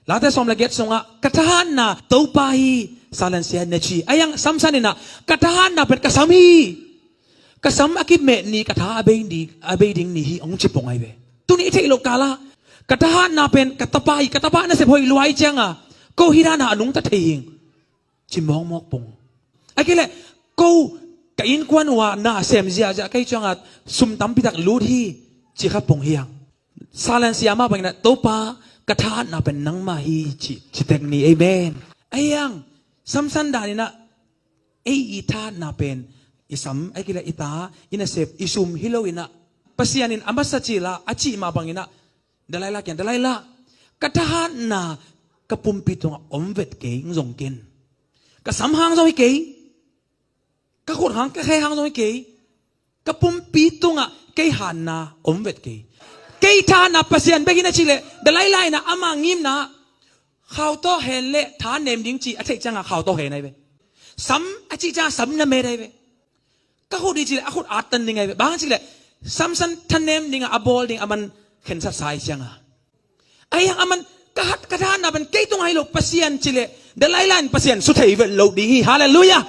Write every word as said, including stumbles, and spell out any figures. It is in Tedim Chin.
Late sawm le giat sungah ka thahatna Topa hi, Salansia na ci. Ahi hang Samson in ah ka thahatna pen ka sam hi. Ka sam a kimeh ni ka tha a bei ding, a bei ding ni hi hong ci pong ahi ve. Tuni i theih loh kal ah ka thahatna pen ka tapa hi, ka tapa nasep hoih lua ahih ciangin ko hih dan a nungta thei hi ci mawkmawk pong. Ahih kei leh ko ka innkuan uh ah na sem ziahziah ka hih ciangin sum tampi tak lut hi ci kha pong hi hang. Salansia mah bangin ah Topa ka thahatna pen nangmah hi ci, ci tek ni. Amen. Ahi hang Samson dan in ah ei i thahatna pen i sam, ahih kei leh i ta, i nasep, i sum hi lo in ah Pasian in a masa cil a a cih mah bangin ah Delilah kiang, Delilah, ka thahatna ka pumpi tungah om vet kei, hong zong ken. Ka sam hang zong hi kei, ka khut hang, ka khe hang zong hi kei, ka pumpi tungah kei hatna om vet kei. Kei thahatna Pasian bek hi na cih leh Delilah in ah ama ngimna khau tawh hen leh tha nem ding ci a theih ciangin khau tawh hen ahi ve. Sam a cih ciangin sam na met ahi ve. Ka khut hi cih leh a khut at tan ding ahi ve. Bang hang cih leh Samson tha nem ding a, a bawl ding a man khensatsa ahih ciangin. Ahi hang a man ka hat, ka thahatna pen kei tungah hi lo, Pasian ci leh Delilah in Pasian su thei vet lo ding hi. Halleluiah.